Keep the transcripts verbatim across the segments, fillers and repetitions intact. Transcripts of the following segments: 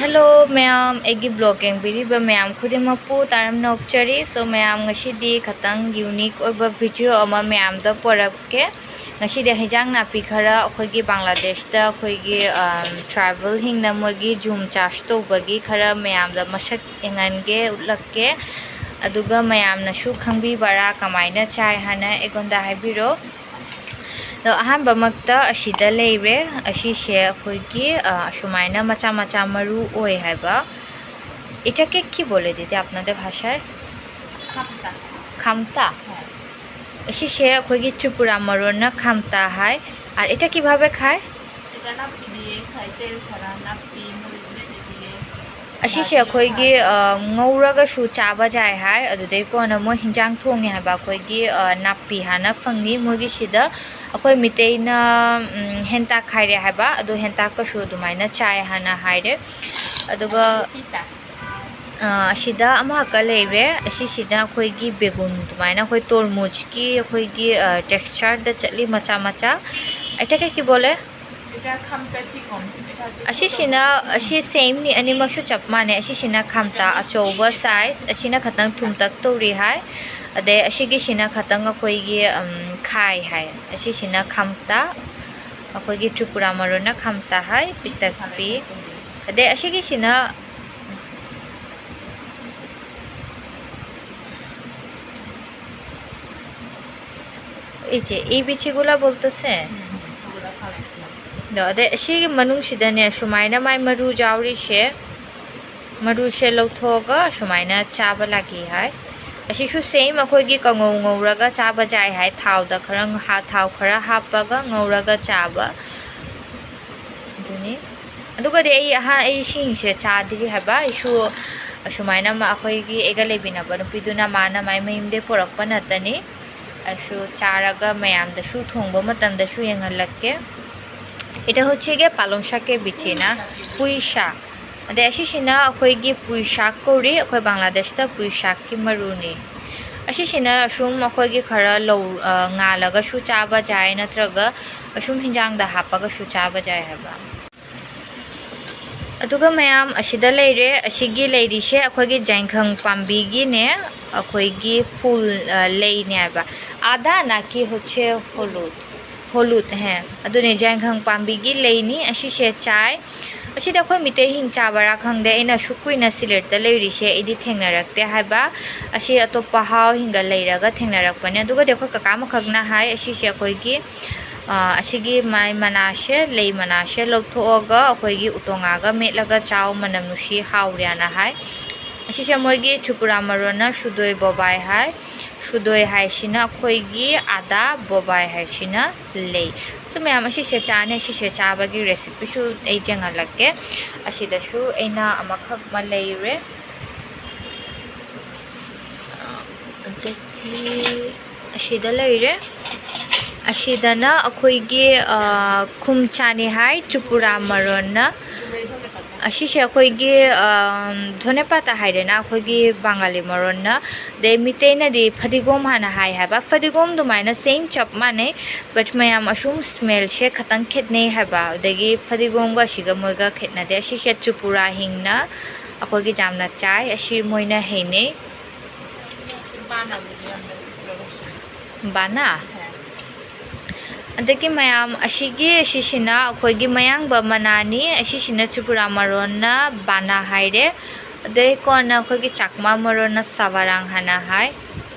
Hello ꯃꯌꯥꯝ, ꯑꯩꯒꯤ vlog ꯌꯦꯡꯕꯤꯔꯤꯕ ꯃꯌꯥꯝ ꯈꯨꯗꯤꯡꯃꯛꯄꯨ ꯇꯥꯔꯝꯅ ꯑꯣꯛꯆꯔꯤ꯫ So ꯃꯌꯥꯝ, ꯉꯁꯤꯗꯤ ꯈꯇꯪ unique ꯑꯣꯏꯕ video ꯑꯃ ꯃꯌꯥꯝꯗ ꯄꯣꯔꯛꯀꯦ꯫ ꯉꯁꯤꯗꯤ ꯍꯩꯖꯥꯡ ꯅꯥꯄꯤ ꯈꯔ ꯑꯩꯈꯣꯏꯒꯤ ꯕꯪꯒ꯭ꯂꯥꯗꯦꯁꯇ ꯑꯩꯈꯣꯏꯒꯤ, ꯑꯝ, tribal ꯁꯤꯡꯅ ꯃꯣꯏꯒꯤ ꯖꯨꯝ ꯆꯥꯔꯖ ꯇꯧꯕꯒꯤ ꯈꯔ ꯃꯌꯥꯝꯗ ꯃꯁꯛ ꯌꯦꯡꯍꯟꯒꯦ, ꯎꯠꯂꯛꯀꯦ꯫ ꯑꯗꯨꯒ ꯃꯌꯥꯝꯅꯁꯨ ꯈꯪꯕꯤꯕꯔꯥ, ꯀꯃꯥꯏꯅ ꯆꯥꯏ ꯍꯥꯏꯅ ꯑꯩꯉꯣꯟꯗ ꯍꯥꯏꯕꯤꯔꯣ꯫ ꯑꯗꯣ ꯑꯍꯥꯟꯕꯃꯛꯇ ꯑꯁꯤꯗ ꯂꯩꯔꯦ꯫ ꯑꯁꯤꯁꯦ ꯑꯩꯈꯣꯏꯒꯤ, ꯑ, ꯑꯁꯨꯃꯥꯏꯅ ꯃꯆꯥ ꯃꯆꯥ ꯃꯔꯨ ꯑꯣꯏ ꯍꯥꯏꯕ꯫ এটাকে কি বলে দিদি আপনাদের ভাষায়? খামতা। খামতা? হ্যাঁ। ꯑꯁꯤꯁꯦ ꯑꯩꯈꯣꯏꯒꯤ ꯇ꯭ꯔꯤꯄꯨꯔꯥ ꯃꯔꯣꯟꯅ ꯈꯥꯝꯇꯥ ꯍꯥꯏ꯫ আর এটা কিভাবে খায়? এটা নাপ্পি দিয়ে খায়, তেল ছাড়া নাপ্পি, মরিচ বেটে দিয়ে। ꯑꯁꯤꯁꯦ ꯑꯩꯈꯣꯏꯒꯤ, ꯑ, ꯉꯧꯔꯒꯁꯨ ꯆꯥꯕ ꯌꯥꯏ ꯍꯥꯏ꯫ ꯑꯗꯨꯗꯩ ꯀꯣꯟꯅ ꯃꯣꯏ ꯍꯤꯟꯖꯥꯡ ꯊꯣꯡꯉꯦ ꯍꯥꯏꯕ꯫ ꯑꯩꯈꯣꯏꯒꯤ, ꯑ, ꯅꯥꯄꯤ ꯍꯥꯟꯅ ꯐꯪꯉꯤ ꯃꯣꯏꯒꯤ ꯁꯤꯗ꯫ ꯑꯩꯈꯣꯏ ꯃꯤꯇꯩꯅ, ꯎꯝ, ꯍꯦꯟꯇꯥꯛ ꯍꯥꯏꯔꯦ ꯍꯥꯏꯕ, ꯑꯗꯣ ꯍꯦꯟꯇꯥꯛꯀꯁꯨ ꯑꯗꯨꯃꯥꯏꯅ ꯆꯥꯏ ꯍꯥꯟꯅ ꯍꯥꯏꯔꯦ꯫ ꯑꯗꯨꯒ, ꯑ, ꯑꯁꯤꯗ ꯑꯃꯈꯛꯀ ꯂꯩꯔꯦ꯫ ꯑꯁꯤꯁꯤꯅ ꯑꯩꯈꯣꯏꯒꯤ ꯕꯦꯒꯨꯟ, ꯑꯗꯨꯃꯥꯏꯅ ꯑꯩꯈꯣꯏ ꯇꯣꯔꯃꯨꯖꯀꯤ ꯑꯩꯈꯣꯏꯒꯤ, ꯑ, texture ꯗ ꯆꯠꯂꯤ ꯃꯆꯥ ꯃꯆꯥ꯫ এটা কে কি বলে? এটা খামতা চিকন, এটা হচ্ছে ছোট। ꯑꯁꯤꯁꯤꯅ, ꯑꯁꯤ same ꯅꯤ, ꯑꯅꯤꯃꯛꯁꯨ ꯆꯞ ꯃꯥꯟꯅꯩ꯫ ꯑꯁꯤꯁꯤꯅ ꯈꯥꯝꯇꯥ ꯑꯆꯧꯕ size, ꯑꯁꯤꯅ ꯈꯇꯪ ꯊꯨꯝꯇꯛ ꯇꯧꯔꯤ ꯍꯥꯏ꯫ ꯑꯗꯩ ꯑꯁꯤꯒꯤꯁꯤꯅ ꯈꯇꯪ ꯑꯩꯈꯣꯏꯒꯤ, ꯎꯝ, ꯈꯥꯏ ꯍꯥꯏ꯫ ꯑꯁꯤꯁꯤꯅ ꯈꯥꯝꯇꯥ, ꯑꯩꯈꯣꯏꯒꯤ ꯇ꯭ꯔꯤꯄꯨꯔꯥ ꯃꯔꯣꯟꯅ ꯈꯥꯝꯇꯥ ꯍꯥꯏ, ꯄꯤꯇꯛꯄꯤ꯫ ꯑꯗꯩ ꯑꯁꯤꯒꯤꯁꯤꯅ, ꯏꯆꯦ, ꯏ ꯕꯤꯆꯤꯒꯨꯂꯥ ꯕꯣꯜꯇꯁꯦ? ꯎꯝ, ꯎꯝ, ꯑꯗꯨꯒ ꯈꯥꯃꯦꯟ꯫ ꯑꯗꯣ, ꯑꯗꯩ ꯑꯁꯤꯒꯤ ꯃꯅꯨꯡꯁꯤꯗꯅꯦ, ꯁꯨꯃꯥꯏꯅ ꯃꯥꯏ ꯃꯔꯨ ꯌꯥꯎꯔꯤꯁꯦ, ꯃꯔꯨꯁꯦ ꯂꯧꯊꯣꯛꯑꯒ ꯁꯨꯃꯥꯏꯅ ꯆꯥꯕ ꯂꯥꯛꯏ ꯍꯥꯏ꯫ ꯑꯁꯤꯁꯨ same ꯑꯩꯈꯣꯏꯒꯤ ꯀꯥꯡꯉꯧ ꯉꯧꯔꯒ ꯆꯥꯕ ꯌꯥꯏ ꯍꯥꯏ, ꯊꯥꯎꯗ ꯈꯔ ꯉ-, ꯍꯥ-, ꯊꯥꯎ ꯈꯔ ꯍꯥꯞꯄꯒ ꯉꯧꯔꯒ ꯆꯥꯕ꯫ ꯑꯗꯨꯅꯤ꯫ ꯑꯗꯨꯒꯗꯤ ꯑꯩ ꯑꯍꯥ-, ꯑꯩ ꯁꯤꯁꯤꯡꯁꯦ ꯆꯥꯗ꯭ꯔꯤ ꯍꯥꯏꯕ꯫ ꯑꯩꯁꯨ ꯑꯁꯨꯃꯥꯏꯅ ꯃ-, ꯑꯩꯈꯣꯏꯒꯤ ꯑꯩꯒ ꯂꯩꯃꯤꯟꯅꯕ ꯅꯨꯄꯤꯗꯨꯅ ꯃꯥꯅ ꯃꯥꯏ ꯃꯌꯨꯝꯗꯩ ꯄꯨꯔꯛꯄ ꯅꯠꯇꯅꯤ꯫ ꯑꯩꯁꯨ ꯆꯥꯔꯒ ꯃꯌꯥꯝꯗꯁꯨ ꯊꯣꯡꯕ ꯃꯇꯝꯗꯁꯨ ꯌꯦꯡꯍꯜꯂꯛꯀꯦ꯫ এটা হচ্ছে গিয়ে পালং শাকের বিচি না, পুঁই শাক। ꯑꯗꯩ ꯑꯁꯤꯁꯤꯅ ꯑꯩꯈꯣꯏꯒꯤ ꯄꯨꯏ ꯁꯥꯛ ꯀꯧꯔꯤ, ꯑꯩꯈꯣꯏ ꯕꯪꯒ꯭ꯂꯥꯗꯦꯁꯇ ꯄꯨꯏ ꯁꯥꯛꯀꯤ ꯃꯔꯨꯅꯤ꯫ ꯑꯁꯤꯁꯤꯅ ꯑꯁꯨꯝ ꯑꯩꯈꯣꯏꯒꯤ ꯈꯔ ꯂꯧ-, ꯑ, ꯉꯥꯜꯂꯒꯁꯨ ꯆꯥꯕ ꯌꯥꯏ, ꯅꯠꯇ꯭ꯔꯒ ꯑꯁꯨꯝ ꯍꯤꯟꯖꯥꯡꯗ ꯍꯥꯞꯄꯒꯁꯨ ꯆꯥꯕ ꯌꯥꯏ ꯍꯥꯏꯕ꯫ ꯑꯗꯨꯒ ꯃꯌꯥꯝ ꯑꯁꯤꯗ ꯂꯩꯔꯦ꯫ ꯑꯁꯤꯒꯤ ꯂꯩꯔꯤꯁꯦ ꯑꯩꯈꯣꯏꯒꯤ ꯖꯥꯏꯈꯪ ꯄꯥꯝꯕꯤꯒꯤꯅꯦ, ꯑꯩꯈꯣꯏꯒꯤ ꯐꯨꯜ, ꯑ, ꯂꯩꯅꯦ ꯍꯥꯏꯕ꯫ ꯑꯥꯗꯥ ꯅꯥꯀꯤ ꯍꯣꯆꯦ ꯍꯣꯂꯨꯠ, ꯍꯣꯂꯨꯠ ꯍꯦ꯫ ꯑꯗꯨꯅꯦ ꯖꯥꯏꯈꯪ ꯄꯥꯝꯕꯤꯒꯤ ꯂꯩꯅꯤ꯫ ꯑꯁꯤꯁꯦ ꯆꯥꯏ꯫ ꯑꯁꯤꯗꯤ ꯑꯩꯈꯣꯏ ꯃꯤꯇꯩ ꯍꯤꯡ ꯆꯥꯕꯔꯥ ꯈꯪꯗꯦ, ꯑꯩꯅ ꯑꯁꯨꯛ ꯀꯨꯏꯅ ꯁꯤꯂꯦꯠꯇ ꯂꯩꯔꯤꯁꯦ ꯑꯩꯗꯤ ꯊꯦꯡꯅꯔꯛꯇꯦ ꯍꯥꯏꯕ꯫ ꯑꯁꯤ ꯑꯇꯣꯞꯄ ꯍꯥꯎ ꯍꯤꯡꯒ ꯂꯩꯔꯒ ꯊꯦꯡꯅꯔꯛꯄꯅꯦ꯫ ꯑꯗꯨꯒꯗꯤ ꯑꯩꯈꯣꯏ ꯀꯀꯥ ꯑꯃꯈꯛꯅ ꯍꯥꯏ, ꯑꯁꯤꯁꯦ ꯑꯩꯈꯣꯏꯒꯤ, ꯑ, ꯑꯁꯤꯒꯤ ꯃꯥꯏ ꯃꯅꯥꯁꯦ, ꯂꯩ ꯃꯅꯥꯁꯦ ꯂꯧꯊꯣꯛꯑꯒ ꯑꯩꯈꯣꯏꯒꯤ ꯎꯇꯣꯡꯉꯥꯒ ꯃꯦꯠꯂꯒ ꯆꯥꯎ, ꯃꯅꯝ ꯅꯨꯡꯁꯤ, ꯍꯥꯎꯔꯦꯅ ꯍꯥꯏ꯫ ꯑꯁꯤꯁꯦ ꯃꯣꯏꯒꯤ ꯇ꯭ꯔꯤꯄꯨꯔꯥ ꯃꯔꯣꯟꯅ ꯁꯨꯗꯣꯏ ꯕꯣꯕꯥꯏ ꯍꯥꯏ꯫ ꯁꯨꯗꯣꯏ ꯍꯥꯏꯁꯤꯅ ꯑꯩꯈꯣꯏꯒꯤ ꯑꯥꯗꯥ, ꯕꯣꯕꯥꯏ ꯍꯥꯏꯁꯤꯅ ꯂꯩ꯫ ꯁꯨ ꯃꯌꯥꯝ ꯑꯁꯤꯁꯦ ꯆꯥꯅꯤ꯫ ꯑꯁꯤꯁꯦ ꯆꯥꯕꯒꯤ ꯔꯦꯁꯤꯄꯤꯁꯨ ꯑꯩ ꯌꯦꯡꯍꯜꯂꯛꯀꯦ꯫ ꯑꯁꯤꯗꯁꯨ ꯑꯩꯅ ꯑꯃꯈꯛ ꯑꯃ ꯂꯩꯔꯦ꯫ ꯑꯗꯒꯤ ꯑꯁꯤꯗ ꯂꯩꯔꯦ꯫ ꯑꯁꯤꯗꯅ ꯑꯩꯈꯣꯏꯒꯤ, ꯑ, ꯈꯨꯝꯆꯥꯅꯤ ꯍꯥꯏ, ꯇ꯭ꯔꯤꯄꯨꯔꯥ ꯃꯔꯣꯟꯅ꯫ ꯑꯁꯤꯁꯦ ꯑꯩꯈꯣꯏꯒꯤ, ꯑ, ꯙꯣꯅꯦꯄꯥꯇꯥ ꯍꯥꯏꯔꯦꯅ, ꯑꯩꯈꯣꯏꯒꯤ ꯕꯪꯒꯥꯂꯤ ꯃꯔꯣꯟꯅ꯫ ꯑꯗꯩ ꯃꯤꯇꯩꯅꯗꯤ ꯐꯗꯤꯒꯣꯝ ꯍꯥꯟꯅ ꯍꯥꯏ ꯍꯥꯏꯕ꯫ ꯐꯗꯤꯒꯣꯝ ꯑꯗꯨꯃꯥꯏꯅ same ꯆꯞ ꯃꯥꯟꯅꯩ, but ꯃꯌꯥꯝ ꯑꯁꯨꯝ smellꯁꯦ ꯈꯇꯪ ꯈꯦꯠꯅꯩ ꯍꯥꯏꯕ꯫ ꯑꯗꯒꯤ ꯐꯗꯤꯒꯣꯝꯒ ꯑꯁꯤꯒ ꯃꯣꯏꯒ ꯈꯦꯠꯅꯗꯦ꯫ ꯑꯁꯤꯁꯦ ꯇ꯭ꯔꯤꯄꯨꯔꯥ ꯍꯤꯡꯅ ꯑꯩꯈꯣꯏꯒꯤ ꯌꯥꯝꯅ ꯆꯥꯏ꯫ ꯑꯁꯤ ꯃꯣꯏꯅ ꯍꯩꯅꯩ꯫ ꯕꯥꯅꯥ꯫ ꯑꯗꯒꯤ ꯃꯌꯥꯝ ꯑꯁꯤꯒꯤ, ꯑꯁꯤꯁꯤꯅ ꯑꯩꯈꯣꯏꯒꯤ ꯃꯌꯥꯡꯕ ꯃꯅꯥꯅꯤ꯫ ꯑꯁꯤꯁꯤꯅ ꯇ꯭ꯔꯤꯄꯨꯔꯥ ꯃꯔꯣꯟꯅ ꯕꯥꯅꯥ ꯍꯥꯏꯔꯦ꯫ ꯑꯗꯩ ꯀꯣꯟꯅ ꯑꯩꯈꯣꯏꯒꯤ ꯆꯥꯛꯃꯥ ꯃꯔꯣꯟꯅ ꯁꯥꯕꯥꯔꯥꯡ ꯍꯥꯏꯅ ꯍꯥꯏ꯫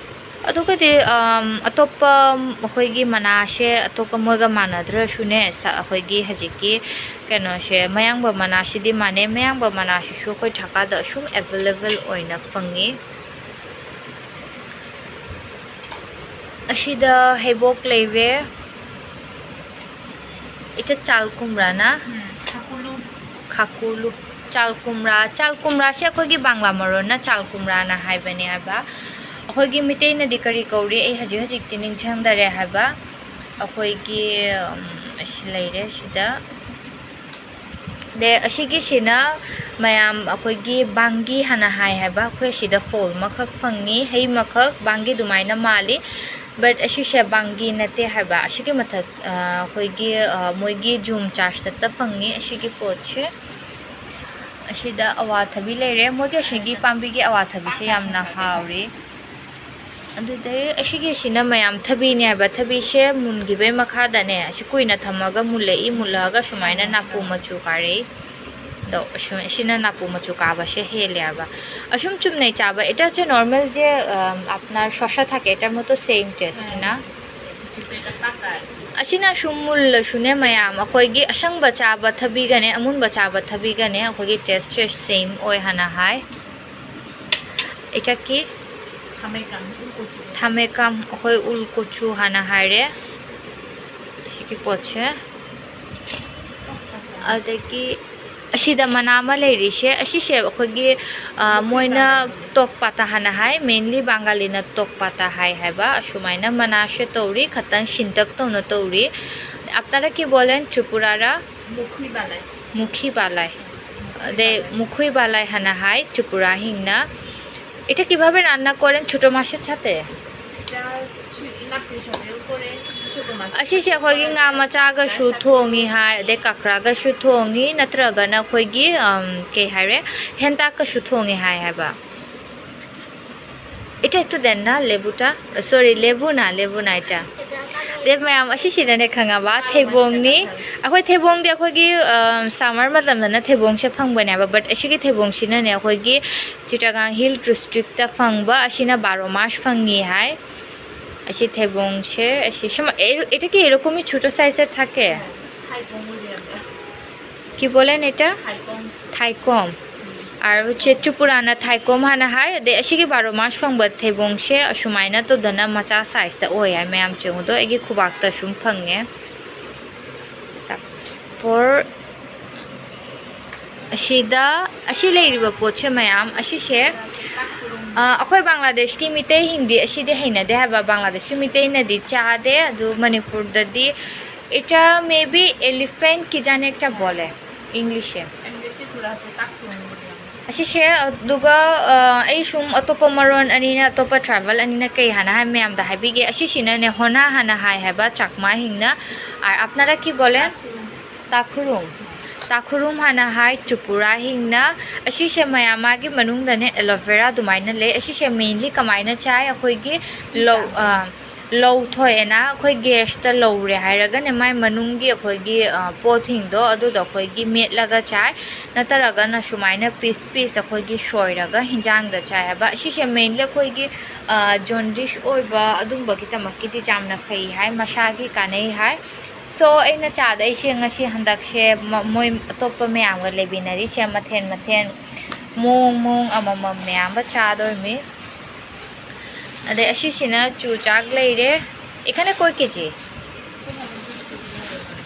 ꯑꯗꯨꯒꯗꯤ, ꯑꯝ, ꯑꯇꯣꯞꯄ ꯑꯩꯈꯣꯏꯒꯤ ꯃꯅꯥꯁꯦ ꯑꯇꯣꯞꯄ ꯃꯣꯏꯒ ꯃꯥꯟꯅꯗ꯭ꯔꯁꯨꯅꯦ, ꯁ-, ꯑꯩꯈꯣꯏꯒꯤ ꯍꯧꯖꯤꯛꯀꯤ ꯀꯩꯅꯣꯁꯦ, ꯃꯌꯥꯡꯕ ꯃꯅꯥꯁꯤꯗꯤ ꯃꯥꯟꯅꯩ꯫ ꯃꯌꯥꯡꯕ ꯃꯅꯥꯁꯤꯁꯨ ꯑꯩꯈꯣꯏ ꯙꯥꯀꯥꯗ ꯑꯁꯨꯝ available ꯑꯣꯏꯅ ꯐꯪꯉꯤ꯫ ꯑꯁꯤꯗ ꯍꯩꯕꯣꯛ ꯂꯩꯔꯦ꯫ ꯏꯆꯦ, ꯆꯥꯜ ꯀꯨꯝꯔꯥꯅ? ꯎꯝ, ꯈꯥꯀꯨꯂꯨ꯫ ꯈꯥꯀꯨꯂꯨ꯫ ꯆꯥꯜ ꯀꯨꯝꯔꯥ꯫ ꯆꯥꯜ ꯀꯨꯝꯔꯥꯁꯦ ꯑꯩꯈꯣꯏꯒꯤ ꯕꯪꯒ꯭ꯂꯥ ꯃꯔꯣꯟꯅ ꯆꯥꯜ ꯀꯨꯝꯔꯥꯅ ꯍꯥꯏꯕꯅꯦ ꯍꯥꯏꯕ꯫ ꯑꯩꯈꯣꯏꯒꯤ ꯃꯤꯇꯩꯅꯗꯤ ꯀꯔꯤ ꯀꯧꯔꯤ, ꯑꯩ ꯍꯧꯖꯤꯛ ꯍꯧꯖꯤꯛꯇꯤ ꯅꯤꯡꯁꯤꯡꯗꯔꯦ ꯍꯥꯏꯕ꯫ ꯑꯩꯈꯣꯏꯒꯤ, ꯎꯝ, ꯑꯁꯤ ꯂꯩꯔꯦ ꯁꯤꯗ꯫ ꯑꯗꯩ ꯑꯁꯤꯒꯤꯁꯤꯅ ꯃꯌꯥꯝ ꯑꯩꯈꯣꯏꯒꯤ ꯕꯥꯡꯒꯤ ꯍꯥꯟꯅ ꯍꯥꯏ ꯍꯥꯏꯕ꯫ ꯑꯩꯈꯣꯏ ꯑꯁꯤꯗ ꯐꯣꯜ ꯑꯃꯈꯛ ꯐꯪꯉꯤ, ꯍꯩ ꯑꯃꯈꯛ, ꯕꯥꯡꯒꯤ ꯑꯗꯨꯃꯥꯏꯅ ꯃꯥꯜꯂꯤ, but ꯑꯁꯤꯁꯦ ꯕꯥꯡꯒꯤ ꯅꯠꯇꯦ ꯍꯥꯏꯕ꯫ ꯑꯁꯤꯒꯤ ꯃꯊꯛ, ꯑ, ꯑꯩꯈꯣꯏꯒꯤ, ꯑ, ꯃꯣꯏꯒꯤ ꯖꯨꯝ ꯆꯥꯔꯖꯇ ꯐꯪꯉꯤ ꯑꯁꯤꯒꯤ ꯄꯣꯠꯁꯦ꯫ ꯑꯁꯤꯗ ꯑꯋꯥꯊꯕꯤ ꯂꯩꯔꯦ꯫ ꯃꯣꯏꯒꯤ ꯑꯁꯤꯒꯤ ꯄꯥꯝꯕꯤꯒꯤ ꯑꯋꯥꯊꯕꯤꯁꯦ ꯌꯥꯝꯅ ꯍꯥꯎꯔꯤ꯫ ꯑꯗꯨꯗꯩ ꯑꯁꯤꯒꯤꯁꯤꯅ ꯃꯌꯥꯝ ꯊꯕꯤꯅꯦ ꯍꯥꯏꯕ꯫ ꯊꯕꯤꯁꯦ ꯃꯨꯟꯈꯤꯕꯩ ꯃꯈꯥꯗꯅꯦ, ꯑꯁꯤ ꯀꯨꯏꯅ ꯊꯝꯃꯒ ꯃꯨꯜꯂꯛꯏ, ꯃꯨꯜꯂꯛꯑꯒ ꯁꯨꯃꯥꯏꯅ ꯅꯥꯄꯨ ꯃꯆꯨ ꯀꯥꯔꯛꯏ꯫ ꯑꯗꯣ ꯑꯁꯨ-, ꯑꯁꯤꯅ ꯅꯥꯄꯨ ꯃꯆꯨ ꯀꯥꯕꯁꯦ ꯍꯦꯜꯂꯦ ꯍꯥꯏꯕ꯫ ꯑꯁꯨꯝ ꯆꯨꯝꯅꯩ ꯆꯥꯕ, এটা হচ্ছে নর্মাল যে, আম, আপনার শসা থাকে, এটার মতো সেম টেস্ট না? ꯑꯁꯤꯅ ꯁꯨꯝ ꯃꯨꯜꯂꯁꯨꯅꯦ ꯃꯌꯥꯝ, ꯑꯩꯈꯣꯏꯒꯤ ꯑꯁꯪꯕ ꯆꯥꯕ ꯊꯕꯤꯒꯅꯦ, ꯑꯃꯨꯟꯕ ꯆꯥꯕ ꯊꯕꯤꯒꯅꯦ, ꯑꯩꯈꯣꯏꯒꯤ ꯇꯦꯁꯁꯦ ꯁꯦꯝ ꯑꯣꯏ ꯍꯥꯏꯅ ꯍꯥꯏ꯫ এটা কি? ꯊꯥꯃꯩꯀꯝ, ꯎꯜ ꯀꯣꯆꯨ꯫ ꯊꯥꯃꯩꯀꯝ, ꯑꯩꯈꯣꯏ ꯎꯜ ꯀꯣꯆꯨ ꯍꯥꯏꯅ ꯍꯥꯏꯔꯦ꯫ ꯁꯤꯒꯤ ꯄꯣꯠꯁꯦ꯫ ꯑꯗꯒꯤ ꯑꯁꯤꯗ ꯃꯅꯥ ꯑꯃ ꯂꯩꯔꯤꯁꯦ, ꯑꯁꯤꯁꯦ ꯑꯩꯈꯣꯏꯒꯤ, ꯑ, ꯃꯣꯏꯅ ꯇꯣꯛ ꯄꯥꯇꯥ ꯍꯥꯏꯅ ꯍꯥꯏ, ꯃꯦꯟꯂꯤ ꯕꯪꯒꯥꯂꯤꯅ ꯇꯣꯛ ꯄꯥꯇꯥ ꯍꯥꯏ ꯍꯥꯏꯕ꯫ ꯑꯁꯨꯃꯥꯏꯅ ꯃꯅꯥꯁꯦ ꯇꯧꯔꯤ, ꯈꯇꯪ ꯁꯤꯟꯇꯛ ꯇꯧꯅ ꯇꯧꯔꯤ꯫ আপনারা কি বলেন ত্রিপুরারা? মুখি বালাই। মুখি বালাই। ꯑꯗꯩ ꯃꯨꯈꯨꯏ ꯕꯥꯂꯥꯏ ꯍꯥꯏꯅ ꯍꯥꯏ ꯇ꯭ꯔꯤꯄꯨꯔꯥ ꯍꯤꯡꯅ꯫ এটা কিভাবে রান্না করেন ছোট মাছের সাথে? এটা ছি-, নাপিত সাথেও করে, ছোট মাছ। ꯑꯁꯤꯁꯦ ꯑꯩꯈꯣꯏꯒꯤ ꯉꯥ ꯃꯆꯥꯒꯁꯨ ꯊꯣꯡꯉꯤ ꯍꯥꯏ, ꯑꯗꯩ ꯀꯀ꯭ꯔꯥꯒꯁꯨ ꯊꯣꯡꯉꯤ, ꯅꯠꯇ꯭ꯔꯒꯅ ꯑꯩꯈꯣꯏꯒꯤ, ꯑꯝ, ꯀꯩ ꯍꯥꯏꯔꯦ, ꯍꯦꯟꯇꯥꯛꯀꯁꯨ ꯊꯣꯡꯉꯤ ꯍꯥꯏ ꯍꯥꯏꯕ꯫ এটা একটু দেন না, লেবুটা। সরি, লেবু না, লেবু না এটা। ꯗꯦ ꯃꯌꯥꯝ, ꯑꯁꯤꯁꯤꯗꯅꯦ ꯈꯪꯉꯕ, ꯊꯩꯕꯣꯡꯅꯤ꯫ ꯑꯩꯈꯣꯏ ꯊꯩꯕꯣꯡꯗꯤ ꯑꯩꯈꯣꯏꯒꯤ, ꯑ, ꯁꯝꯃꯔ ꯃꯇꯝꯗꯅ ꯊꯩꯕꯣꯡꯁꯦ ꯐꯪꯕꯅꯦꯕ, but ꯑꯁꯤꯒꯤ ꯊꯩꯕꯣꯡꯁꯤꯅꯅꯦ ꯑꯩꯈꯣꯏꯒꯤ ꯆꯤꯇꯥꯒꯥꯡ ꯍꯤꯜ ꯗꯤꯁꯇ꯭ꯔꯤꯛꯇ ꯐꯪꯕ, ꯑꯁꯤꯅ ꯕꯥꯔꯣ ꯃꯥꯁ ꯐꯪꯉꯤ ꯍꯥꯏ꯫ ꯑꯁꯤ ꯊꯩꯕꯣꯡꯁꯦ, ꯑꯁꯤ ꯁꯨꯝ, এর-, এটা কি এরকমই ছোট সাইজের থাকে? কি বলেন এটা? থাইকম। আর হচ্ছে ত্রিপুরানা থাইকম ꯍꯥꯏꯅ ꯍꯥꯏ꯫ ꯑꯗꯩ ꯑꯁꯤꯒꯤ ꯕꯥꯔꯣ ꯃꯥꯁ ꯐꯪꯕ ꯊꯩꯕꯣꯡꯁꯦ ꯑꯁꯨꯃꯥꯏꯅ ꯇꯧꯗꯅ ꯃꯆꯥ ꯁꯥꯏꯖꯇ ꯑꯣꯏ ꯍꯥꯏ꯫ ꯃꯌꯥꯝ ꯆꯦꯡꯉꯨꯗꯣ ꯑꯩꯒꯤ ꯈꯨꯕꯥꯛꯇ ꯁꯨꯝ ꯐꯪꯉꯦ꯫ ꯇꯥꯄꯣꯔ ꯑꯁꯤꯗ, ꯑꯁꯤ ꯂꯩꯔꯤꯕ ꯄꯣꯠꯁꯦ ꯃꯌꯥꯝ, ꯑꯁꯤꯁꯦ, ꯑ, ꯑꯩꯈꯣꯏ ꯕꯪꯒ꯭ꯂꯥꯗꯦꯁꯀꯤ ꯃꯤꯇꯩꯁꯤꯡꯗꯤ ꯑꯁꯤꯗꯤ ꯍꯩꯅꯗꯦ ꯍꯥꯏꯕ, ꯕꯪꯒ꯭ꯂꯥꯗꯦꯁꯀꯤ ꯃꯤꯇꯩꯅꯗꯤ ꯆꯥꯗꯦ꯫ ꯑꯗꯨ ꯃꯅꯤꯄꯨꯔꯗꯗꯤ এটা maybe elephant কি জানি একটা বলে ইংলিশে। ꯑꯁꯤꯁꯦ, ꯑꯗꯨꯒ, ꯑ, ꯑꯩ ꯁꯨꯝ ꯑꯇꯣꯞꯄ ꯃꯔꯣꯟ ꯑꯅꯤꯅ, ꯑꯇꯣꯞꯄ ꯇ꯭ꯔꯥꯏꯕꯦꯜ ꯑꯅꯤꯅ ꯀꯩ ꯍꯥꯏꯅ ꯍꯥꯏ ꯃꯌꯥꯝꯗ ꯍꯥꯏꯕꯤꯒꯦ꯫ ꯑꯁꯤꯁꯤꯅꯅꯦ ꯍꯣꯅꯥ ꯍꯥꯏꯅ ꯍꯥꯏ ꯍꯥꯏꯕ ꯆꯥꯛꯃꯥꯁꯤꯡꯅ꯫ আর আপনারা কি বলেন? ꯇꯥꯈꯨꯔꯨꯝ꯫ ꯇꯥꯈꯨꯔꯨꯝ ꯍꯥꯟꯅ ꯍꯥꯏ, ꯇ꯭ꯔꯤꯄꯨꯔꯥ ꯍꯤꯡꯅ꯫ ꯑꯁꯤꯁꯦ ꯃꯌꯥꯝ ꯃꯥꯒꯤ ꯃꯅꯨꯡꯗꯅꯦ ꯑꯦꯂꯣꯚꯦꯔꯥ ꯑꯗꯨꯃꯥꯏꯅ ꯂꯩ꯫ ꯑꯁꯤꯁꯦ mainly ꯀꯃꯥꯏꯅ ꯆꯥꯏ? ꯑꯩꯈꯣꯏꯒꯤ ꯂꯧ, ꯑ, ꯂꯧ ꯊꯣꯛꯑꯦꯅ ꯑꯩꯈꯣꯏ ꯒꯦꯁꯇ ꯂꯧꯔꯦ ꯍꯥꯏꯔꯒꯅꯦ, ꯃꯥꯏ ꯃꯅꯨꯡꯒꯤ ꯑꯩꯈꯣꯏꯒꯤ, ꯑ, ꯄꯣꯠꯁꯤꯡꯗꯣ ꯑꯗꯨꯗꯣ ꯑꯩꯈꯣꯏꯒꯤ ꯃꯦꯠꯂꯒ ꯆꯥꯏ, ꯅꯠꯇ꯭ꯔꯒꯅ ꯁꯨꯃꯥꯏꯅ piece piece ꯑꯩꯈꯣꯏꯒꯤ ꯁꯣꯏꯔꯒ ꯍꯤꯟꯖꯥꯡꯗ ꯆꯥꯏ ꯍꯥꯏꯕ꯫ ꯑꯁꯤꯁꯦ mainly ꯑꯩꯈꯣꯏꯒꯤ, ꯑ, jaundice ꯑꯣꯏꯕ ꯑꯗꯨꯝꯕꯒꯤꯗꯃꯛꯀꯤꯗꯤ ꯌꯥꯝꯅ ꯐꯩ ꯍꯥꯏ, ꯃꯁꯥꯒꯤ ꯀꯥꯟꯅꯩ ꯍꯥꯏ꯫ So ꯑꯩꯅ ꯆꯥꯗꯣꯏꯁꯦ ꯉꯁꯤ ꯍꯟꯗꯛꯁꯦ ꯃ-, ꯃꯣꯏ ꯑꯇꯣꯞꯄ ꯃꯌꯥꯝꯒ ꯂꯩꯃꯤꯟꯅꯔꯤꯁꯦ ꯃꯊꯦꯜ ꯃꯊꯦꯜ ꯃꯑꯣꯡ ꯃꯑꯣꯡ ꯑꯃꯃꯝ ꯃꯌꯥꯝꯒ ꯆꯥꯗꯣꯏꯃꯤ꯫ ꯑꯗꯩ ꯑꯁꯤꯁꯤꯅ ꯆꯨꯖꯥꯛ ꯂꯩꯔꯦ꯫ ꯏꯈꯅ ꯀꯣꯏ ꯀꯦꯖꯤ꯫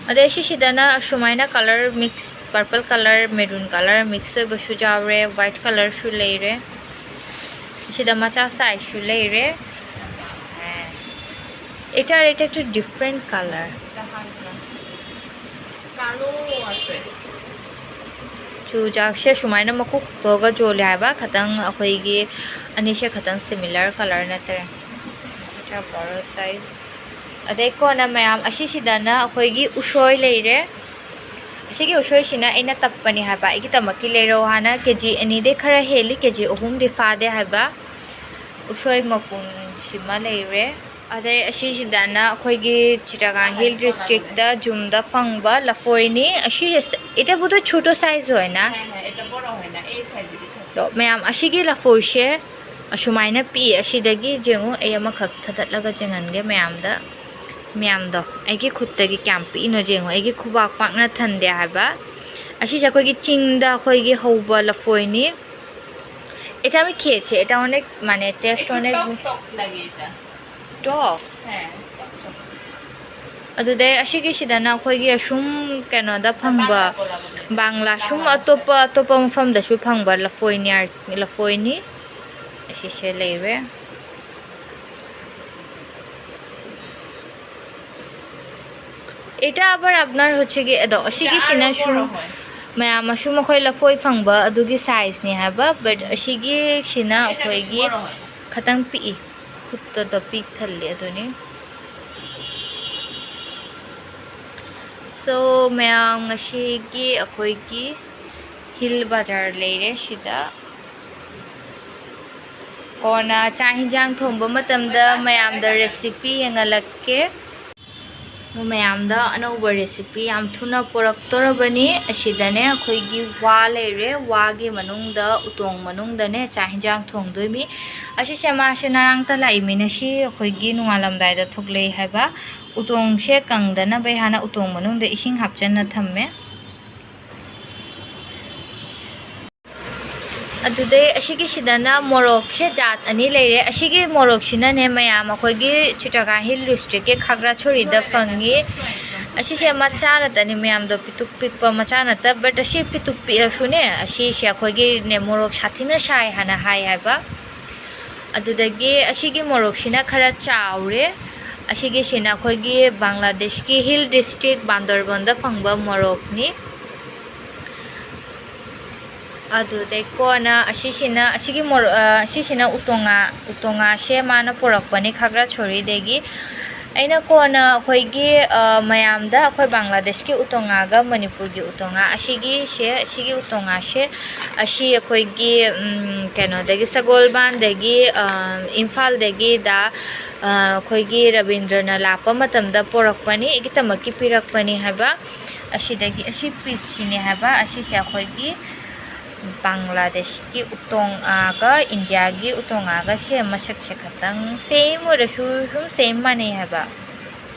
ꯑꯗꯩ ꯁꯤꯁꯤꯗꯅ ꯑꯁꯨꯃꯥꯏꯅ colour mix, purple colour, maroon colour mix ꯑꯣꯏꯕꯁꯨ ꯌꯥꯎꯔꯦ, white colourꯁꯨ ꯂꯩꯔꯦ꯫ ꯁꯤꯗ ꯃꯆꯥ sizeꯁꯨ ꯂꯩꯔꯦ꯫ এটা, এটা একটু different colour। ꯆꯨꯖꯥꯛꯁꯦ ꯁꯨꯃꯥꯏꯅ ꯃꯀꯨ ꯈꯣꯛꯇꯣꯛꯑꯒ ꯌꯣꯜꯂꯦ ꯍꯥꯏꯕ꯫ ꯈꯇꯪ ꯑꯩꯈꯣꯏꯒꯤ ꯑꯅꯤꯁꯦ ꯈꯇꯪ similar colour ꯅꯠꯇ꯭ꯔꯦ꯫ ꯆꯥ ꯕꯣꯔꯣ size꯫ ꯑꯗꯩ ꯀꯣꯟꯅ ꯃꯌꯥꯝ ꯑꯁꯤꯁꯤꯗꯅ ꯑꯩꯈꯣꯏꯒꯤ ꯎꯁꯣꯏ ꯂꯩꯔꯦ꯫ ꯑꯁꯤꯒꯤ ꯎꯁꯣꯏꯁꯤꯅ ꯑꯩꯅ ꯇꯞꯄꯅꯤ ꯍꯥꯏꯕ, ꯑꯩꯒꯤꯗꯃꯛꯀꯤ ꯂꯩꯔꯛꯑꯣ ꯍꯥꯏꯅ꯫ ꯀꯦ ꯖꯤ ꯑꯅꯤꯗꯩ ꯈꯔ ꯍꯦꯜꯂꯤ, ꯀꯦ ꯖꯤ ꯑꯍꯨꯝꯗꯤ ꯐꯥꯗꯦ ꯍꯥꯏꯕ꯫ ꯎꯁꯣꯏ ꯃꯄꯨꯟꯁꯤꯃ ꯂꯩꯔꯦ꯫ ꯑꯗꯩ ꯑꯁꯤꯁꯤꯗꯅ ꯑꯩꯈꯣꯏꯒꯤ ꯆꯤꯇꯥꯒꯥꯡ Hill Districtꯇ ꯖꯨꯝꯗ ꯐꯪꯕ ꯂꯐꯣꯏꯅꯤ꯫ ꯑꯁꯤ, এটা বোধহয় ছোট size হয় না? ꯍꯣꯏ, ꯍꯣꯏ, এটা বড় হয় না, এই sizeꯒꯤ ꯈꯛꯇ꯫ ꯑꯗꯣ ꯃꯌꯥꯝ ꯑꯁꯤꯒꯤ ꯂꯐꯣꯏꯁꯦ ꯑꯁꯨꯃꯥꯏꯅ ꯄꯤꯛꯏ꯫ ꯑꯁꯤꯗꯒꯤ ꯌꯦꯡꯉꯨ, ꯑꯩ ꯑꯃꯈꯛ ꯊꯥꯗꯠꯂꯒ ꯌꯦꯡꯍꯟꯒꯦ ꯃꯌꯥꯝꯗ꯫ ꯃꯌꯥꯝꯗꯣ ꯑꯩꯒꯤ ꯈꯨꯠꯇꯒꯤ ꯀꯌꯥꯝ ꯄꯤꯛꯏꯅꯣ ꯌꯦꯡꯉꯣ, ꯑꯩꯒꯤ ꯈꯨꯕꯥꯛ ꯄꯥꯛꯅ ꯊꯟꯗꯦ ꯍꯥꯏꯕ꯫ ꯑꯁꯤꯁꯦ ꯑꯩꯈꯣꯏꯒꯤ ꯆꯤꯡꯗ ꯑꯩꯈꯣꯏꯒꯤ ꯍꯧꯕ ꯂꯐꯣꯏꯅꯤ꯫ এটা আমি খেয়েছি, এটা অনেক, মানে, taste একটু অনেক টক টক লাগে এটা। টক? হ্যাঁ, টক টক। ꯑꯗꯨꯗꯩ ꯑꯁꯤꯒꯤꯁꯤꯗꯅ ꯑꯩꯈꯣꯏꯒꯤ ꯑꯁꯨꯝ ꯀꯩꯅꯣꯗ ꯐꯪꯕ, ꯕꯥꯡꯂꯥ ꯁꯨꯝ ꯑꯇꯣꯞꯄ ꯑꯇꯣꯞꯄ ꯃꯐꯝꯗꯁꯨ ꯐꯪꯕ ꯂꯐꯣꯏꯅꯤ, ꯂꯐꯣꯏꯅꯤ꯫ ꯑꯁꯤꯁꯦ ꯂꯩꯔꯦ꯫ এটা আবার আপনার হচ্ছে কি, ꯑꯗꯣ ꯑꯁꯤꯒꯤꯁꯤꯅ ꯁꯨꯝ ꯃꯌꯥꯝ ꯑꯁꯨꯝ ꯑꯩꯈꯣꯏ ꯂꯐꯣꯏ ꯐꯪꯕ ꯑꯗꯨꯒꯤ sizeꯅꯤ ꯍꯥꯏꯕ, but ꯑꯁꯤꯒꯤꯁꯤꯅ ꯑꯩꯈꯣꯏꯒꯤ ꯈꯇꯪ ꯄꯤꯛꯏ, ꯈꯨꯠꯇꯗ ꯄꯤꯛ ꯊꯜꯂꯤ ꯑꯗꯨꯅꯤ꯫ So ꯃꯌꯥꯝ, ꯉꯁꯤꯒꯤ ꯑꯩꯈꯣꯏꯒꯤ ꯍꯤꯜ ꯕꯖꯥꯔ ꯂꯩꯔꯦ ꯁꯤꯗ꯫ ꯀꯣꯟꯅ ꯆꯥꯛ ꯍꯤꯟꯖꯥꯡ ꯊꯣꯡꯕ ꯃꯇꯝꯗ ꯃꯌꯥꯝꯗ recipe ꯌꯦꯡꯍꯜꯂꯛꯀꯦ꯫ ꯃꯌꯥꯝꯗ ꯑꯅꯧꯕ recipe ꯌꯥꯝ ꯊꯨꯅ ꯄꯨꯔꯛꯇꯣꯔꯕꯅꯤ꯫ ꯑꯁꯤꯗꯅꯦ ꯑꯩꯈꯣꯏꯒꯤ ꯋꯥ ꯂꯩꯔꯦ, ꯋꯥꯒꯤ ꯃꯅꯨꯡꯗ, ꯎꯇꯣꯡ ꯃꯅꯨꯡꯗꯅꯦ ꯆꯥꯛ ꯍꯤꯟꯖꯥꯡ ꯊꯣꯡꯗꯣꯏꯅꯤ꯫ ꯑꯁꯤꯁꯦ ꯃꯥꯁꯦ ꯅꯔꯥꯡꯇ ꯂꯥꯛꯏꯃꯤ, ꯉꯁꯤ ꯑꯩꯈꯣꯏꯒꯤ ꯅꯣꯡꯉꯥꯜꯂꯝꯗꯥꯏꯗ ꯊꯣꯛꯂꯛꯏ ꯍꯥꯏꯕ꯫ ꯎꯇꯣꯡꯁꯦ ꯀꯪꯗꯅꯕ ꯍꯥꯏꯅ ꯎꯇꯣꯡ ꯃꯅꯨꯡꯗ ꯏꯁꯤꯡ ꯍꯥꯞꯆꯟꯅ ꯊꯝꯃꯦ꯫ ꯑꯗꯨꯗꯩ ꯑꯁꯤꯒꯤꯁꯤꯗꯅ ꯃꯣꯔꯣꯛꯁꯦ ꯖꯥꯠ ꯑꯅꯤ ꯂꯩꯔꯦ꯫ ꯑꯁꯤꯒꯤ ꯃꯣꯔꯣꯛꯁꯤꯅꯅꯦ ꯃꯌꯥꯝ ꯑꯩꯈꯣꯏꯒꯤ ꯆꯤꯇ꯭ꯔꯒꯥ ꯍꯤꯜ ꯗꯤꯁꯇ꯭ꯔꯤꯛꯀꯤ ꯈꯥꯒ꯭ꯔꯥ ꯁꯣꯔꯤꯗ ꯐꯪꯉꯤ꯫ ꯑꯁꯤꯁꯦ ꯃꯆꯥ ꯅꯠꯇꯅꯤ ꯃꯌꯥꯝꯗꯣ, ꯄꯤꯛꯇꯨꯛ ꯄꯤꯛꯄ ꯃꯆꯥ ꯅꯠꯇ, but ꯑꯁꯤ ꯄꯤꯛꯇꯨꯛ ꯄꯤꯛꯑꯁꯨꯅꯦ, ꯑꯁꯤꯁꯦ ꯑꯩꯈꯣꯏꯒꯤꯅꯦ ꯃꯣꯔꯣꯛ ꯁꯥꯊꯤꯅ ꯁꯥꯏ ꯍꯥꯏꯅ ꯍꯥꯏ ꯍꯥꯏꯕ꯫ ꯑꯗꯨꯗꯒꯤ ꯑꯁꯤꯒꯤ ꯃꯣꯔꯣꯛꯁꯤꯅ ꯈꯔ ꯆꯥꯎꯔꯦ꯫ ꯑꯁꯤꯒꯤꯁꯤꯅ ꯑꯩꯈꯣꯏꯒꯤ ꯕꯪꯒ꯭ꯂꯥꯗꯦꯁꯀꯤ ꯍꯤꯜ ꯗꯤꯁꯇ꯭ꯔꯤꯛ ꯕꯥꯟꯗꯔꯕꯟꯗ ꯐꯪꯕ ꯃꯣꯔꯣꯛꯅꯤ꯫ ꯑꯗꯨꯗꯩ ꯀꯣꯟꯅ ꯑꯁꯤꯁꯤꯅ, ꯑꯁꯤꯒꯤ ꯃꯣꯔꯣꯛ, ꯑ, ꯑꯁꯤꯁꯤꯅ ꯎꯇꯣꯡꯉꯥ, ꯎꯇꯣꯡꯉꯥꯁꯦ ꯃꯥꯅ ꯄꯨꯔꯛꯄꯅꯤ ꯈꯥꯒ꯭ꯔꯥ ꯁꯣꯔꯤꯗꯒꯤ꯫ ꯑꯩꯅ ꯀꯣꯟꯅ ꯑꯩꯈꯣꯏꯒꯤ, ꯑ, ꯃꯌꯥꯝꯗ ꯑꯩꯈꯣꯏ ꯕꯪꯒ꯭ꯂꯥꯗꯦꯁꯀꯤ ꯎꯇꯣꯡꯉꯥꯒ ꯃꯅꯤꯄꯨꯔꯒꯤ ꯎꯇꯣꯡꯉꯥ, ꯑꯁꯤꯒꯤꯁꯦ, ꯑꯁꯤꯒꯤ ꯎꯇꯣꯡꯉꯥꯁꯦ, ꯑꯁꯤ ꯑꯩꯈꯣꯏꯒꯤ, ꯎꯝ, ꯀꯩꯅꯣꯗꯒꯤ, ꯁꯒꯣꯜꯕꯟꯗꯒꯤ, ꯑ, ꯏꯝꯐꯥꯜꯗꯒꯤ ꯗꯥ, ꯑ, ꯑꯩꯈꯣꯏꯒꯤ ꯔꯕꯤꯟꯗ꯭ꯔꯅ ꯂꯥꯛꯄ ꯃꯇꯝꯗ ꯄꯣꯔꯛꯄꯅꯤ, ꯑꯩꯒꯤꯗꯃꯛꯀꯤ ꯄꯤꯔꯛꯄꯅꯤ ꯍꯥꯏꯕ꯫ ꯑꯁꯤꯗꯒꯤ, ꯑꯁꯤ ꯄꯤꯁꯁꯤꯅꯦ ꯍꯥꯏꯕ, ꯑꯁꯤꯁꯦ ꯑꯩꯈꯣꯏꯒꯤ ꯕꯪꯒ꯭ꯂꯥꯗꯦꯁꯀꯤ ꯎꯇꯣꯡꯉꯥꯒ ꯏꯟꯗꯤꯌꯥꯒꯤ ꯎꯇꯣꯡꯉꯥꯒꯁꯦ ꯃꯁꯛꯁꯦ ꯈꯇꯪ same ꯑꯣꯏꯔꯁꯨ ꯁꯨꯝ same ꯃꯥꯟꯅꯩ ꯍꯥꯏꯕ꯫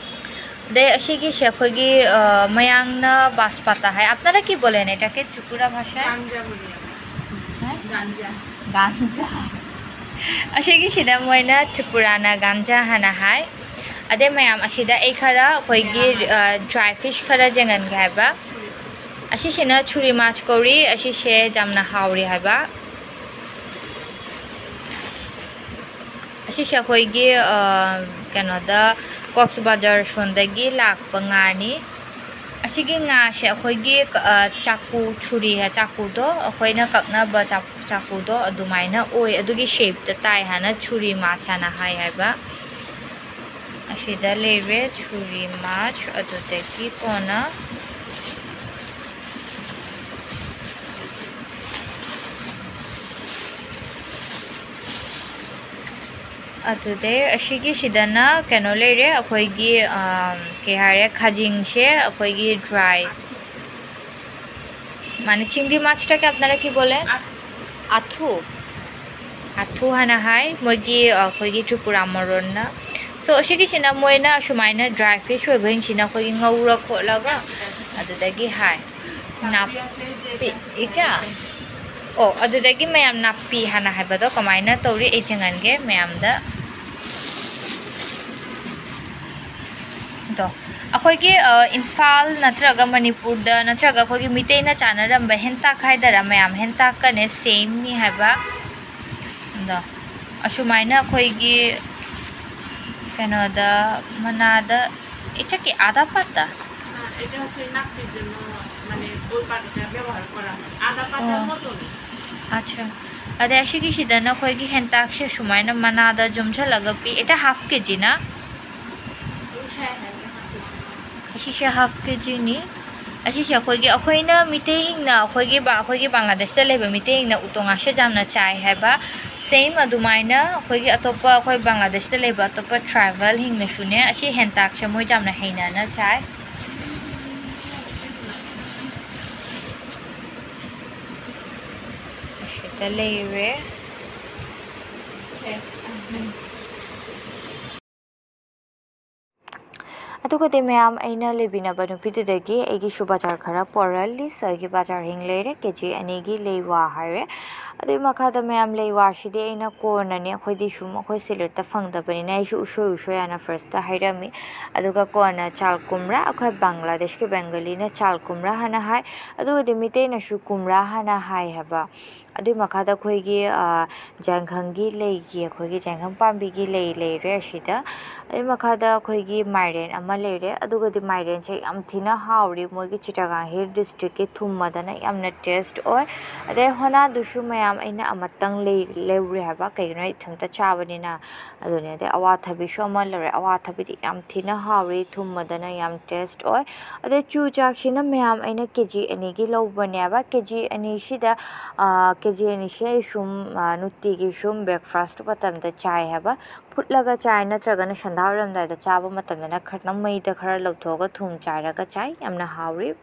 ꯑꯗꯩ ꯑꯁꯤꯒꯤꯁꯦ ꯑꯩꯈꯣꯏꯒꯤ, ꯑ, ꯃꯌꯥꯡꯅ ꯕꯥꯁꯄꯥꯇꯥ ꯍꯥꯏ꯫ আপনারা কি বলেন এটাকে ত্রিপুরা ভাষায়? গাঞ্জা বলি আমরা। হ্যাঁ? গাঞ্জা। গাঞ্জা। ꯑꯁꯤꯒꯤꯁꯤꯗ ꯃꯣꯏꯅ ꯇ꯭ꯔꯤꯄꯨꯔꯥꯅ ꯒꯥꯟꯖꯥ ꯍꯥꯏꯅ ꯍꯥꯏ꯫ ꯑꯗꯩ ꯃꯌꯥꯝ, ꯑꯁꯤꯗ ꯑꯩ ꯈꯔ ꯑꯩꯈꯣꯏꯒꯤ, ꯑ, dry fish ꯈꯔ ꯌꯦꯡꯍꯟꯒꯦ ꯍꯥꯏꯕ꯫ ꯑꯁꯤꯁꯤꯅ ꯆꯨꯔꯤ ꯃꯥꯁ ꯀꯧꯔꯤ꯫ ꯑꯁꯤꯁꯦ ꯌꯥꯝꯅ ꯍꯥꯎꯔꯤ ꯍꯥꯏꯕ꯫ ꯑꯁꯤꯁꯦ ꯑꯩꯈꯣꯏꯒꯤ, ꯑ, ꯀꯩꯅꯣꯗ, ꯀꯣꯛꯁ ꯕꯖꯥꯔ ꯁꯣꯝꯗꯒꯤ ꯂꯥꯛꯄ ꯉꯥꯅꯤ꯫ ꯑꯁꯤꯒꯤ ꯉꯥꯁꯦ ꯑꯩꯈꯣꯏꯒꯤ, ꯑ, ꯆꯥꯀꯨ, ꯆꯨꯔꯤ, ꯆꯥꯀꯨꯗꯣ, ꯑꯩꯈꯣꯏꯅ ꯀꯛꯅꯕ ꯆꯥ-, ꯆꯥꯀꯨꯗꯣ ꯑꯗꯨꯃꯥꯏꯅ ꯑꯣꯏ, ꯑꯗꯨꯒꯤ shapeꯇ ꯇꯥꯏ ꯍꯥꯏꯅ ꯆꯨꯔꯤ ꯃꯥꯁ ꯍꯥꯏꯅ ꯍꯥꯏ ꯍꯥꯏꯕ꯫ ꯑꯁꯤ ꯁꯤꯗ ꯂꯩꯔꯦ ꯆꯨꯔꯤ ꯃꯥꯆ, ꯑꯗꯨꯗꯒꯤ ꯀꯣꯟꯅ ꯑꯗꯨꯗꯩ ꯑꯁꯤꯒꯤꯁꯤꯗꯅ ꯀꯩꯅꯣ ꯂꯩꯔꯦ, ꯑꯩꯈꯣꯏꯒꯤ, ꯑꯥ, ꯀꯩ ꯍꯥꯏꯔꯦ, ꯈꯥꯖꯤꯡꯁꯦ ꯑꯩꯈꯣꯏꯒꯤ ꯗ꯭ꯔꯥꯏ, মানে চিংড়ি মাছটাকে আপনারা কি বলেন? আথু। আথু। আথু ꯍꯥꯏꯅ ꯍꯥꯏ ꯃꯣꯏꯒꯤ, ꯑꯩꯈꯣꯏꯒꯤ ꯇ꯭ꯔꯤꯄꯨꯔꯥ ꯃꯔꯣꯟꯅ꯫ So ꯑꯁꯤꯒꯤꯁꯤꯅ ꯃꯣꯏꯅ ꯑꯁꯨꯃꯥꯏꯅ ꯗ꯭ꯔꯥꯏ ꯐꯤꯁ ꯑꯣꯏꯕꯁꯤꯡꯁꯤꯅ ꯑꯩꯈꯣꯏꯒꯤ ꯉꯧꯔ ꯈꯣꯠꯂꯒ ꯑꯗꯨꯗꯒꯤ ꯍꯥꯏ꯫ ꯅꯥꯄꯤ, ꯏꯆꯥ? ꯑꯣ, ꯑꯗꯨꯗꯒꯤ ꯃꯌꯥꯝ ꯅꯥꯄꯤ ꯍꯥꯟꯅ ꯍꯥꯏꯕꯗꯣ ꯀꯃꯥꯏꯅ ꯇꯧꯔꯤ ꯑꯩ ꯌꯦꯡꯍꯟꯒꯦ ꯃꯌꯥꯝꯗ꯫ ꯑꯗꯣ ꯑꯩꯈꯣꯏꯒꯤ, ꯑ, ꯏꯝꯐꯥꯜ ꯅꯠꯇ꯭ꯔꯒ ꯃꯅꯤꯄꯨꯔꯗ ꯅꯠꯇ꯭ꯔꯒ ꯑꯩꯈꯣꯏꯒꯤ ꯃꯤꯇꯩꯅ ꯆꯥꯅꯔꯝꯕ ꯍꯦꯟꯇꯥꯛ ꯍꯥꯏꯗꯔꯥ ꯃꯌꯥꯝ, ꯍꯦꯟꯇꯥꯛꯀꯅꯦ ꯁꯦꯝꯅꯤ ꯍꯥꯏꯕ꯫ ꯑꯗꯣ ꯑꯁꯨꯃꯥꯏꯅ ꯑꯩꯈꯣꯏꯒꯤ ꯀꯩꯅꯣꯗ ꯃꯅꯥꯗ, এটা কি আদা পাতা? না, এটা হচ্ছে নাপির জন্য, মানে ওই পাতাটা ব্যবহার করা হয়। আদা পাতার ও। মতনই। আচ্ছা। ꯑꯗꯩ ꯑꯁꯤꯒꯤꯁꯤꯗꯅ ꯑꯩꯈꯣꯏꯒꯤ ꯍꯦꯟꯇꯥꯛꯁꯦ ꯁꯨꯃꯥꯏꯅ ꯃꯅꯥꯗ ꯌꯣꯝꯁꯤꯜꯂꯒ ꯄꯤ꯫ এটা হাফ কে জি না? ꯍꯦ, ꯍꯦ, ꯍꯦ, ꯍꯦ꯫ ꯑꯁꯤꯁꯦ ꯍꯥꯐ ꯀꯦ ꯖꯤꯅꯤ꯫ ꯑꯁꯤꯁꯦ ꯑꯩꯈꯣꯏꯒꯤ, ꯑꯩꯈꯣꯏꯅ ꯃꯤꯇꯩꯁꯤꯡꯅ, ꯑꯩꯈꯣꯏꯒꯤ ꯕ-, ꯑꯩꯈꯣꯏꯒꯤ ꯕꯪꯒ꯭ꯂꯥꯗꯦꯁꯇ ꯂꯩꯕ ꯃꯤꯇꯩꯁꯤꯡꯅ ꯎꯇꯣꯡ ꯉꯥꯁꯦ ꯌꯥꯝꯅ ꯆꯥꯏ ꯍꯥꯏꯕ, ꯁꯦꯝ ꯑꯗꯨꯃꯥꯏꯅ ꯑꯩꯈꯣꯏꯒꯤ ꯑꯇꯣꯞꯄ, ꯑꯩꯈꯣꯏ ꯕꯪꯒ꯭ꯂꯥꯗꯦꯁꯇ ꯂꯩꯕ ꯑꯇꯣꯞꯄ ꯇ꯭ꯔꯥꯏꯕꯦꯜꯁꯤꯡꯅꯁꯨꯅꯦ ꯑꯁꯤ ꯍꯦꯟꯇꯥꯛꯁꯦ ꯃꯣꯏꯁꯦ ꯌꯥꯝꯅ ꯍꯩꯅꯅ ꯆꯥꯏ꯫ ꯑꯁꯤꯗ ꯂꯩꯔꯦ꯫ ꯑꯗꯨꯒꯗꯤ ꯃꯌꯥꯝ, ꯑꯩꯅ ꯂꯩꯃꯤꯟꯅꯕ ꯅꯨꯄꯤꯗꯨꯗꯒꯤ ꯑꯩꯒꯤꯁꯨ ꯕꯖꯥꯔ ꯈꯔ ꯄꯣꯔꯛꯂꯤ꯫ ꯁꯤꯒꯤ ꯕꯖꯥꯔ ꯍꯤꯡ ꯂꯩꯔꯦ, ꯀꯦ ꯖꯤ ꯑꯅꯤꯒꯤ ꯂꯩꯋꯥ ꯍꯥꯏꯔꯦ꯫ ꯑꯗꯨꯒꯤ ꯃꯈꯥꯗ ꯃꯌꯥꯝ, ꯂꯩꯋꯥꯁꯤꯗꯤ ꯑꯩꯅ ꯀꯣꯟꯅꯅꯦ, ꯑꯩꯈꯣꯏꯗꯤ ꯁꯨꯝ ꯑꯩꯈꯣꯏ ꯁꯤꯂꯦꯠꯇ ꯐꯪꯗꯕꯅꯤꯅ ꯑꯩꯁꯨ ꯎꯁꯣꯏ ꯎꯁꯣꯏ ꯍꯥꯏꯅ ꯐꯥꯔꯁꯇ ꯍꯥꯏꯔꯝꯃꯤ꯫ ꯑꯗꯨꯒ ꯀꯣꯟꯅ ꯆꯥꯜ ꯀꯨꯝꯔꯥ, ꯑꯩꯈꯣꯏ ꯕꯪꯒ꯭ꯂꯥꯗꯦꯁꯀꯤ ꯕꯦꯡꯒꯂꯤꯅ ꯆꯥꯜ ꯀꯨꯝꯔꯥ ꯍꯥꯏꯅ ꯍꯥꯏ, ꯑꯗꯨꯒꯗꯤ ꯃꯤꯇꯩꯅꯁꯨ ꯀꯨꯝꯔꯥ ꯍꯥꯏꯅ ꯍꯥꯏ ꯍꯥꯏꯕ꯫ ꯑꯗꯨꯒꯤ ꯃꯈꯥꯗ ꯑꯩꯈꯣꯏꯒꯤ ꯖꯥꯏꯈꯪꯒꯤ ꯂꯩꯒꯤ, ꯑꯩꯈꯣꯏꯒꯤ ꯖꯥꯏꯈꯪ ꯄꯥꯝꯕꯤꯒꯤ ꯂꯩ ꯂꯩꯔꯦ ꯑꯁꯤꯗ꯫ ꯑꯗꯨꯒꯤ ꯃꯈꯥꯗ ꯑꯩꯈꯣꯏꯒꯤ ꯃꯥꯏꯔꯦꯟ ꯑꯃ ꯂꯩꯔꯦ꯫ ꯑꯗꯨꯒꯗꯤ ꯃꯥꯏꯔꯦꯟꯁꯦ ꯌꯥꯝ ꯊꯤꯅ ꯍꯥꯎꯔꯤ꯫ ꯃꯣꯏꯒꯤ ꯆꯤꯇꯥꯒꯥꯡ ꯍꯤꯜ ꯗꯤꯁꯇ꯭ꯔꯤꯛꯀꯤ ꯊꯨꯝꯃꯗꯅ ꯌꯥꯝꯅ ꯇꯦꯁ ꯑꯣꯏ꯫ ꯑꯗꯩ ꯍꯣꯅꯥꯗꯨꯁꯨ ꯃꯌꯥꯝ ꯑꯩꯅ ꯑꯃꯇꯪ ꯂꯩ ꯂꯩꯔꯨꯔꯦ ꯍꯥꯏꯕ, ꯀꯩꯒꯤꯅꯣ ꯏꯊꯟꯇ ꯆꯥꯕꯅꯤꯅ꯫ ꯑꯗꯨꯅꯦ꯫ ꯑꯗꯩ ꯑꯋꯥꯊꯕꯤꯁꯨ ꯑꯃ ꯂꯧꯔꯦ꯫ ꯑꯋꯥꯊꯕꯤꯗꯤ ꯌꯥꯝ ꯊꯤꯅ ꯍꯥꯎꯔꯤ, ꯊꯨꯝꯃꯗꯅ ꯌꯥꯝ ꯇꯦꯁ ꯑꯣꯏ꯫ ꯑꯗꯩ ꯆꯨꯖꯥꯛꯁꯤꯅ ꯃꯌꯥꯝ ꯑꯩꯅ ꯀꯦ ꯖꯤ ꯑꯅꯤꯒꯤ ꯂꯧꯕꯅꯦꯕ꯫ ꯀꯦ ꯖꯤ ꯑꯅꯤꯁꯤꯗ ꯀꯦ ꯖꯤ ꯑꯅꯤꯁꯦ ꯑꯩ ꯁꯨꯝ ꯅꯨꯡꯇꯤꯒꯤ ꯁꯨꯝ ꯕ꯭ꯔꯦꯛꯐꯥꯁ ꯃꯇꯝꯗ ꯆꯥꯏ ꯍꯥꯏꯕ꯫ ꯐꯨꯠꯂꯒ ꯆꯥꯏ, ꯅꯠꯇ꯭ꯔꯒꯅ ꯁꯟꯗꯥ ꯑꯣꯏꯔꯝꯗꯥꯏꯗ ꯆꯥꯕ ꯃꯇꯝꯗꯅ ꯈꯔꯅ ꯃꯩꯗ ꯈꯔ ꯂꯧꯊꯣꯛꯑꯒ ꯊꯨꯝ ꯆꯥꯏꯔꯒ ꯆꯥꯏ꯫ ꯌꯥꯝꯅ ꯍꯥꯎꯔꯤ꯫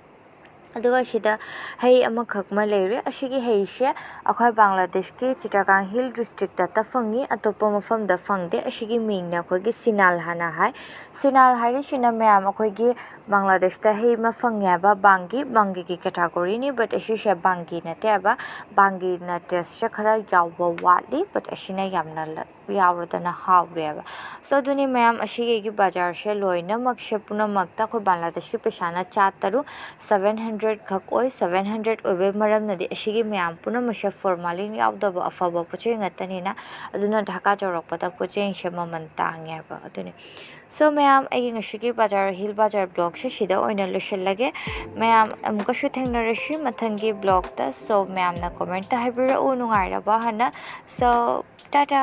ꯑꯗꯨꯒ ꯁꯤꯗ ꯍꯩ ꯑꯃꯈꯛ ꯑꯃ ꯂꯩꯔꯦ꯫ ꯑꯁꯤꯒꯤ ꯍꯩꯁꯦ ꯑꯩꯈꯣꯏ ꯕꯪꯒ꯭ꯂꯥꯗꯦꯁꯀꯤ ꯆꯤꯇꯥꯒꯥꯡ ꯍꯤꯜ ꯗꯤꯁꯇ꯭ꯔꯤꯛꯇꯇ ꯐꯪꯉꯤ, ꯑꯇꯣꯞꯄ ꯃꯐꯝꯗ ꯐꯪꯗꯦ꯫ ꯑꯁꯤꯒꯤ ꯃꯤꯡꯅ ꯑꯩꯈꯣꯏꯒꯤ ꯁꯤꯅꯥꯜ ꯍꯥꯏꯅ ꯍꯥꯏ꯫ ꯁꯤꯅꯥꯜ ꯍꯥꯏꯔꯤꯁꯤꯅ ꯃꯌꯥꯝ ꯑꯩꯈꯣꯏꯒꯤ ꯕꯪꯒ꯭ꯂꯥꯗꯦꯁꯇ ꯍꯩ ꯑꯃ ꯐꯪꯉꯦ ꯍꯥꯏꯕ, ꯕꯥꯡꯒꯤ, ꯕꯥꯡꯒꯤꯒꯤ ꯀꯦꯇꯥꯒꯣꯔꯤꯅꯤ, but ꯑꯁꯤꯁꯦ ꯕꯥꯡꯒꯤ ꯅꯠꯇꯦ ꯍꯥꯏꯕ꯫ ꯕꯥꯡꯒꯤꯅ ꯇꯦꯁꯁꯦ ꯈꯔ ꯌꯥꯎꯕ ꯋꯥꯠꯂꯤ, but ꯑꯁꯤꯅ ꯌꯥꯝꯅ ꯌꯥꯎꯔꯗꯅ ꯍꯥꯎꯔꯦꯕ꯫ So ꯑꯗꯨꯅꯤ ꯃꯌꯥꯝ, ꯑꯁꯤꯒꯤ ꯕꯖꯥꯔꯁꯦ ꯂꯣꯏꯅꯃꯛꯁꯦ ꯄꯨꯝꯅꯃꯛꯇ ꯑꯩꯈꯣꯏ ꯕꯪꯒ꯭ꯂꯥꯗꯦꯁꯀꯤ ꯄꯩꯁꯥꯅ ꯆꯥ ꯇꯔꯨꯛ, ꯁꯚꯦꯟ ꯍꯟꯗ꯭ꯔꯦꯠ ꯈꯛ ꯑꯣꯏ꯫ ꯁꯚꯦꯟ ꯍꯟꯗ꯭ꯔꯦꯠ ꯑꯣꯏꯕꯒꯤ ꯃꯔꯝꯅꯗꯤ ꯑꯁꯤꯒꯤ ꯃꯌꯥꯝ ꯄꯨꯝꯅꯃꯛꯁꯦ ꯐꯣꯔꯃꯥꯂꯤꯟ ꯌꯥꯎꯗꯕ ꯑꯐꯕ ꯄꯣꯠ ꯆꯩ ꯉꯥꯛꯇꯅꯤꯅ, ꯑꯗꯨꯅ ꯙꯥꯀꯥ ꯌꯧꯔꯛꯄꯗ ꯄꯣꯠ ꯆꯩꯁꯦ ꯃꯃꯜ ꯇꯥꯡꯉꯦꯕ꯫ ꯑꯗꯨꯅꯤ꯫ So ꯃꯌꯥꯝ, ꯑꯩꯒꯤ ꯉꯁꯤꯒꯤ ꯕꯖꯥꯔ, ꯍꯤꯜ ꯕꯖꯥꯔ ꯕ꯭ꯂꯣꯛꯁꯦ ꯁꯤꯗ ꯑꯣꯏꯅ ꯂꯣꯏꯁꯤꯜꯂꯒꯦ꯫ ꯃꯌꯥꯝ ꯑꯃꯨꯛꯀꯁꯨ ꯊꯦꯡꯅꯔꯁꯤ ꯃꯊꯪꯒꯤ ꯕ꯭ꯂꯣꯛꯇ꯫ So ꯃꯌꯥꯝꯅ ꯀꯣꯃꯦꯟꯠꯇ ꯍꯥꯏꯕꯤꯔꯛꯎ ꯅꯨꯡꯉꯥꯏꯔꯕ ꯍꯥꯏꯅ꯫ So ꯇꯥꯇꯥ꯫